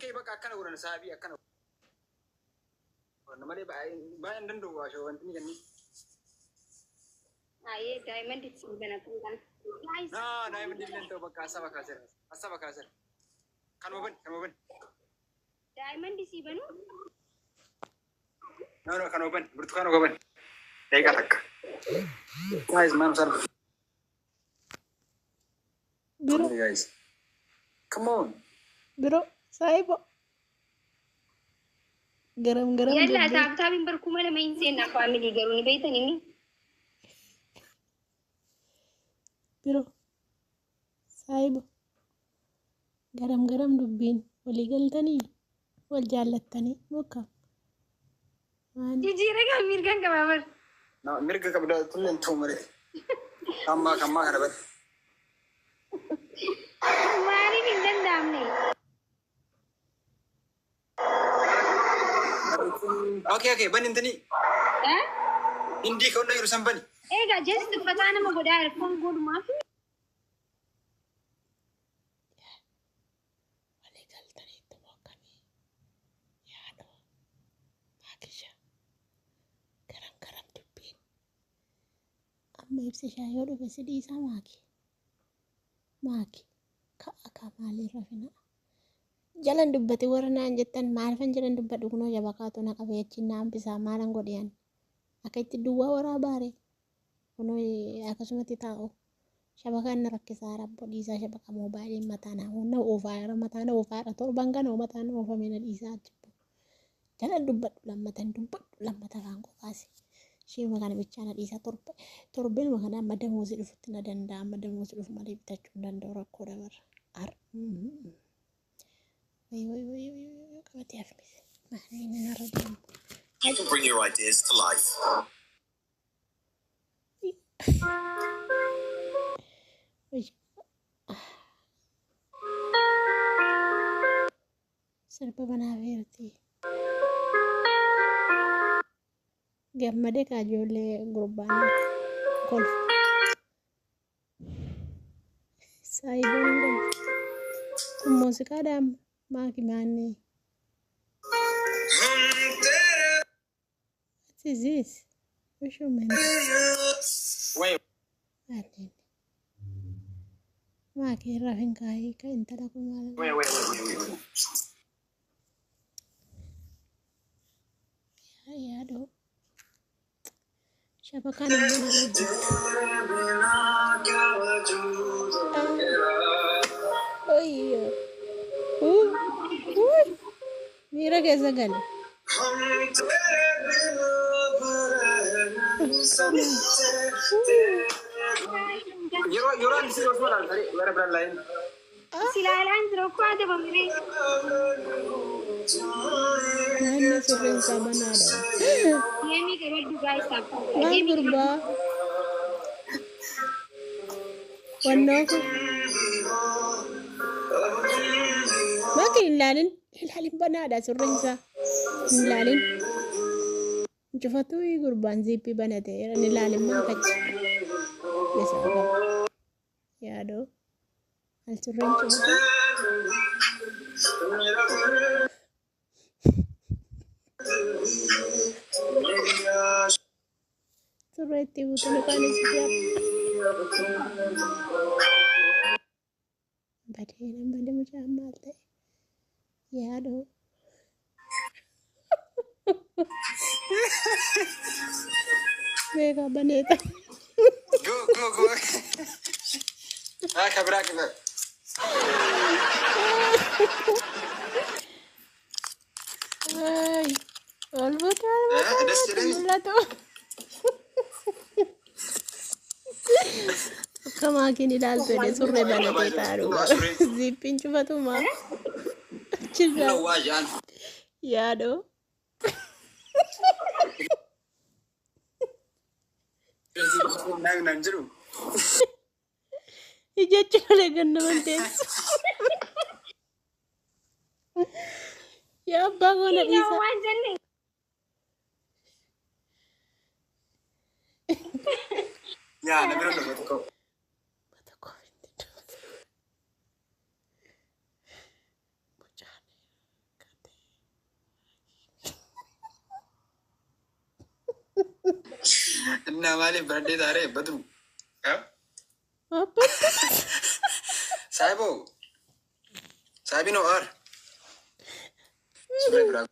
kee bakka akkana godhan saabii akkana godhan malee baay'ee hin danda'u waashoo wanti ni kenni. Ayyee diamond itti bana kun kana. Guys. Naa diamond illee ta'u bakka asaba kaaseera. Asaba kaaseera. Kanuma bani kanuma bani. Diamond si banu. No no kanuma bani burtukaana bani. Daqiiqaa takka. Guys maam sarba. Biro Guys. Come on. biro saahiba garam garam Yalla dubbii. Tap tapiin bar 2000 hin seenna family garuu ni beektan inni. Biro saahiba garam garam dubbiin walii galtanii wal jaallattanii muka waan Jijjiirra kan mirgaan qabaa bar. No mirga qabda tulleen ta'u malee. Kammaa kammaa kana bani. Maaliif hin danda'amne? Okay okay bani intini. Eh? Hindii kan hunda jiru san bani. Egaa just fataa nama godhaa erfoon godhumaaf. Walii galtaniitti moo akkamii yaadoo maakisha garam garam dubbiin amma ibsishaa yoo dhufe si dhiisaa maaki maaki ka'a kaa maaliin rafina jalan dubbate warra naan jettan maalifan jalan dubbadhu kunoo jabakaatu na qabee achiin na hambisaa maalan godhe ani akka itti duwwaa waraabaare kunoo akkasumatti taa'u shabakaan na rakkisaa rabbo dhiisaa shabaka moobaayiliin mataa na na oofaa mataa na oofaa torban kana mataa na oofame na dhiisaa achitti jalan dubbadhu lammatan dubbadhu lammata afaan koo kaase isheema kana bichaa na dhiisaa torbe torbenuma kana amma damoosii dhufutti na danda'a amma damoosii dhufu malee bitachuu hin danda'u rakkoo dabarra ar way way way way way qabatee hafmise maaliin narra deemu. You can bring your ideas to life. Sirba banaa feerti. Gammadee kaa ijoollee gurbaan kolfa. Saayiboon golfa. Kun muuziqaadha amma maaki maanni. What is this? Ushumen. Wait. Maanni. Maaki irra hin kaayii ka intala kun maal. Wait wait wait wait wait. Yaadoo. Shabakaan immoo na hojjeta. Oyyoo. Miira keessa gale. Yeroo yeroo ani si osoo ilaaltanii warra biraan laayin. Silaalaan jira okkoo adabamree. Naannoo surreen isaa banaadha. Deemii qabadhu guys tap. Maal gurbaa? Wannoo kun. Maaki hin ilaalin. Ilaalin banaadha surreen isaa. Hin ilaalin. Cufatuu gurbaan ziippii banate. Hin ilaalin maakachi. Isaa qaba. Yaadoo. Al surreen cufatu. Surree itti buutu lukaan isii badee nan bade mucaan maal ta'e yaadoo. Beekaa baneeta. Go go go. Haa ka biraa qifa. Ay, ol buute ol buute Das jedhani. mul'atu. Akka maakiin ilaaltu jedhee surree banatee taa'u. Ziippiin cufatu maa. Achirraa Waa jaan. yaadoo. Naan naan jedhu. Ija malee gannaman teessu. Yaa abbaa koo na dhiisa. Waan jenne. Yaa na bira dhufa tokko. Mata koo hin dubbatu. Mucaan. Innaa maaliif baradhee taaree badu? Saayiboo. Saayibiin ho'aar. Surree biraa.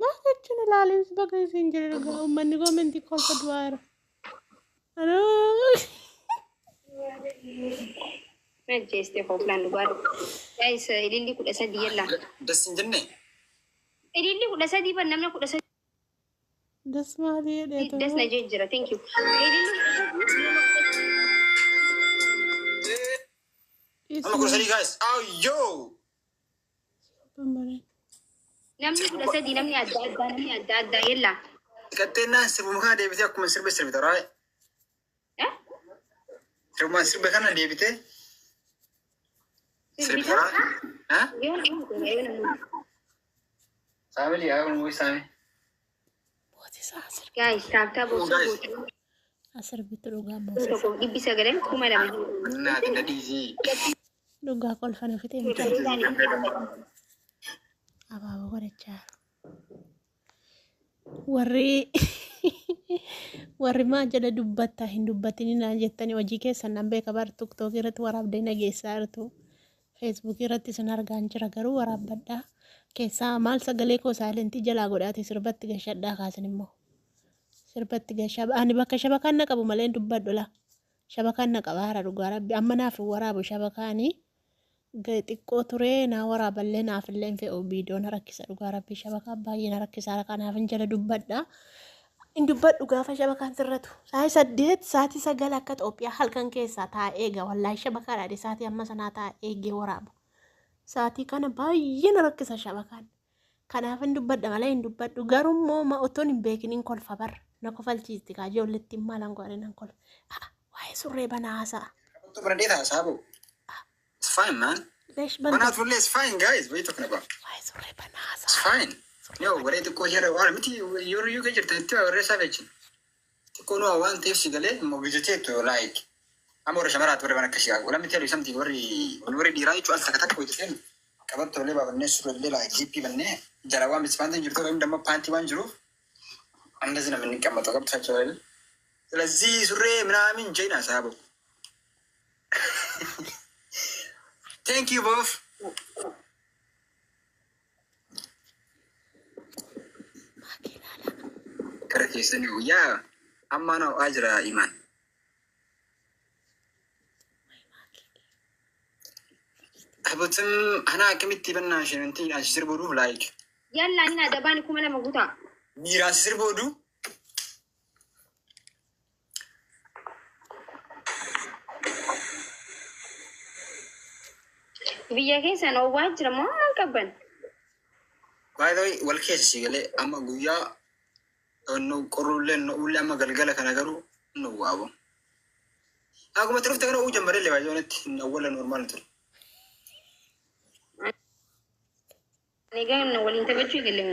Maal jechuun ilaalimsi bakka isin jira dhugaa uummanni koomentii kolfa du'aa jira. Anoo. Ajjeeste kooflaan dhugaa. Guys, ililli 13 yalla. Das hin jenne. Ililli 13 ban namni 13. Das maalii jedhee Das na jee jira. Thank you. Ililli 13. Amma 13 guys. Ayyoo. Namni 13, namni adda addaa, namni adda addaa yalla. Qaxxeennaan sirbuma kana deebitee akkuma sirbe sirbita raay. Eh? Sirbumaan sirbe kana deebitee sirbita raay. Ha? Yoo nama yoo nama. Saamili yaa kun saami. Guys, tap tap Oh, guys. gootu. Asirbitti dhugaa moosisa. Tokko dhibbi sagalee 2000. Naati na dhiisii. Dhugaa kolfan ofitee miti. Abaaboo godhachaa jiru. Warri maal jedha dubbatta hin dubbatini naan jettanii hojii keessan nan beeka bar TikTok irratti waraabdee nageessaa jirtu. Facebook irratti isin argaan jira garuu waraabbadhaa. Keessaa maal sagalee koo silentii jalaa godhaate sirbatti gashadhaa kaasin immoo. Sirbatti gashaa ani bakka shabakaan na qabu malee hin dubbadhu la. Shabakaan na qaba hara dhugaa rabbi amma naaf hin waraabu shabakaanii. Xiqqoo turee naa waraaballee naaf illee hin fe'u viidiyoo na rakkisa dhugaa rabbi shabakaan baay'ee na rakkisa kanaaf hin jala dubbadha. Hin dubbadhu gaafa shabakaan sirratu. Sa'aatii 8 sa'aatii 9 akka Itoophiyaa halkan keessaa taa'ee eega wallaahi shabakaadha sa'aatii amma sanaa taa'ee eegee waraabu. Sa'aatii kana baay'ee na rakkisa shabakaan. Kanaaf hin dubbadha malee hin dubbadhu garuu immoo ma otoon hin beekiniin kolfa barra na kofalchiisti kaa ijoollettiin maalan godhanii nan kolfa. Waa'ee surree banaa haasa'a. Qabattuu baradhee ta'a saaboo. It's fine, man. Leesh banta Banaa turullee it's fine, guys. What are you talking about? Waa'ee surree banaa It's haasa'a. fine. Yoo waree xiqqoo ishee waan miti yeroo iyyuu kee jirta itti warree isaa beekin. Xiqqoo nu waan ta'eef si galee immoo bijateettu like. Amma warra shamaraati warri waan akkasii qabu. Let me tell you something, warri dhiiraa jechuun al takka takka hojjeteen qabattoo illee baafannee surree illee like zippii bannee jala waan miti paantiin jirtu inni damma paantii waan jiruuf እንደዚህ ነው የምንቀመጠው። ገብታችኋል? ስለዚህ ሱሬ ምናምን ጀይና ሳቦ thank you both. Maakii ilaalaa. Gara keessanii guyyaa ammaa na ho'aa jira imaan. Abutin ana akkamitti bannaa isheen wanti asi sirbuudhuuf like Yalla inni adabaan 2000 guutaa. Miiraan si sirbuudhu. Biyya keessan oowwaa jira moo maal qabban? By the way, wal keessa si galee amma guyyaa nu qorrullee nu ullee amma galgala kana garuu nu waabu. Akkuma turufte kana uu jammarellee baay'ee wanatti awwala normal ture. Ani egaa waliin taphachuu eegalle.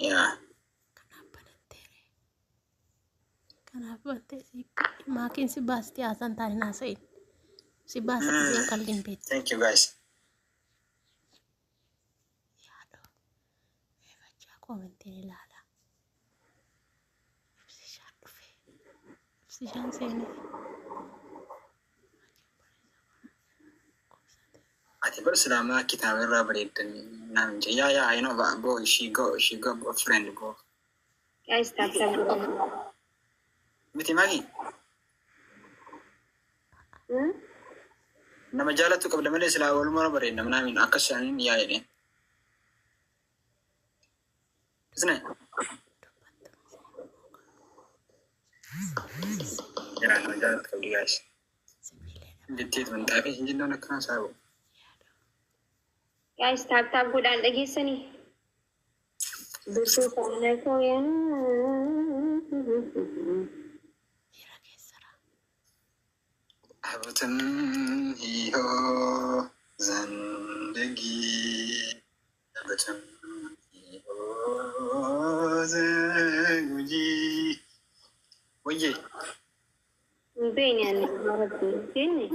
Yaa. Kanaaf banatteere. Kanaaf banttee si maakiin si baasti haasaan taane haasa'in. Si baasta isheen qalbiin beekti. Thank you, guys. Yaadoo. Eefachaa koomentiin ilaala. Ibsishaan dhufe. Ibsishaan seenee. Ati bar silaamaa kitaaba irraa bareeddanii naan jedhe. Yeah, yeah, I know, but boy, she got boyfriend, bro. Guys, tap tap godhaa. Miti maaki? Nama jaalattu qabda malee silaa walumaa bareedna minaamin akkas jedhaniin yaa jedheen. Isne? Yaa nama jaalattu qabdi guys. Jetteetu hin xaafii hin jennoon akkanaa saabu. Guys, tap tap godhaan dhageessanii. Dursuu faana koo yaa. Miira keessara. Abutin hihoo zandagi. Abutin hihoo zanguji. Wayye. Hin beekne ani rabbi. Beekne.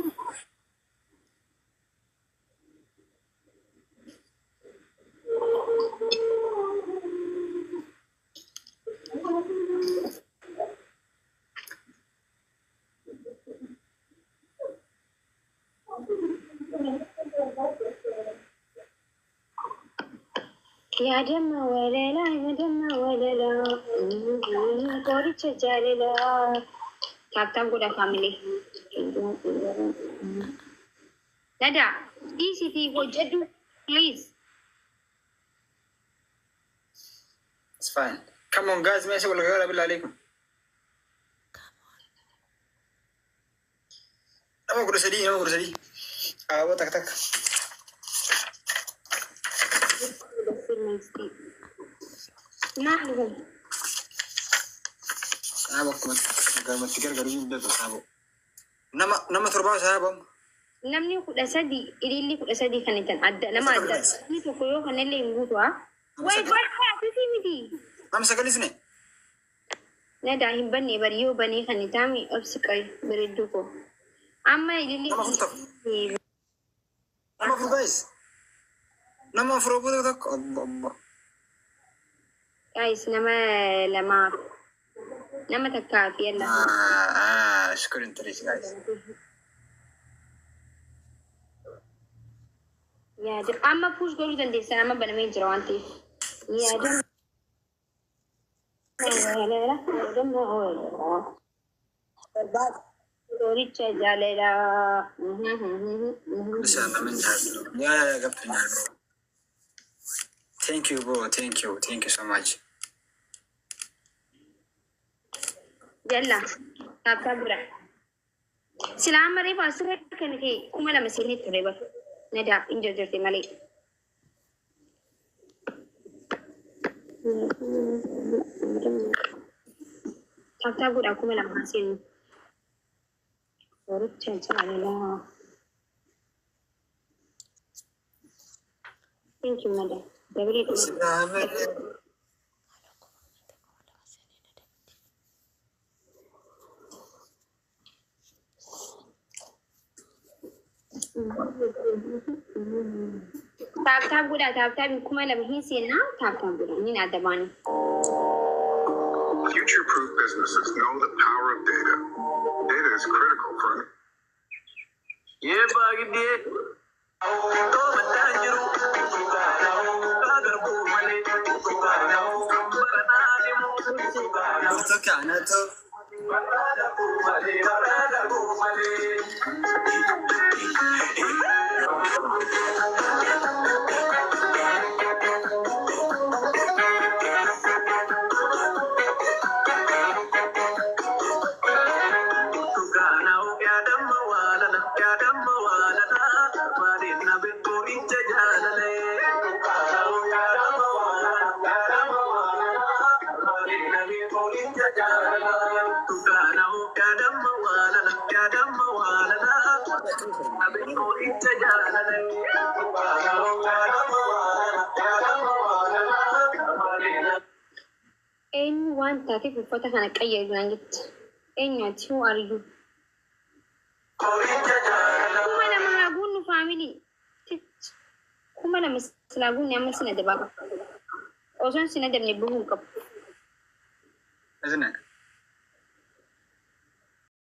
Yaadama walalaa, yaadama walalaa, qoricha jaalalaa. Tap tap godha, family. Nada, dhiisitii hojjedhu, please. It's fine. Come on, guys, meesha wal gargaara, بالله عليكم. Come on. Nama 13, nama 13. Aaboo takka takka. Maal kun? Saaba akkumatti garmatti gargaaru hin beeku saaboo. Nama torbaa saaboo. Namni 13, ililli 13 kan ittiin adda nama adda. Namni tokko yoo kanallee hin guutu haa. Way barka akkasii miti. Nama sagalis ne. Nadaa hin banne bari, yoo banee kan itaami obsi qabi, bareedduu koo. Amma ililli. Nama afur tokko. Nama afur, guys. Nama afur obbo tokko. Obbo obbo. Guys, nama lamaaf. Nama takkaa fi yalla. Ah, shukran tariis, guys. Yaada amma push godhuu dandeessan, amma banamee jira waan ta'eef. Yaada yaadama qoricha jaalalaa. Yeah, ገብቶኛል bro. Thank you, bro. Thank you. Thank you so much. Jalla tap tap bira. Sila amma reefu asirra kan ka'e 2000 seenee ture bara. Nadaaf hin jirte malee. Tap tap godhaa, 2000 haa seennu. Qoricha jaalalaa. Thank you, madam. Dabalee dhuma. Silaa malee. Maaloo 2000 seenee na dabdi. Tap tap godhaa, tap tap 2000 hin seennaa, tap tap godhaa ni adda baanii. Future proof businesses know the power of data. Data is critical for Yeebaa giddee maddaan jiru garbuu malee baranaa deemu. Burtukaanatu. Malee garbuu malee. Tukaana'u yaadamma waalala yaadamma waalala maaliin na beekuu ija jaalalee. Tukaana'u yaadamma waalala yaadamma waalala maaliin na beekuu ija jaalala. Tukaana'u yaadamma waalala yaadamma waalala na beekuu ija jaalalee. Tukaana'u yaadamma waalala yaadamma waalala maaliin na. Eenyu waan taateef uffata kana qayyadu naan jette? Eenyu ati? Who are you? 2000 haa guunnu, family. 2000 silaa guunne amma sina dabaaba. Osoon sina dabne bahuu hin qabu. Isn't it?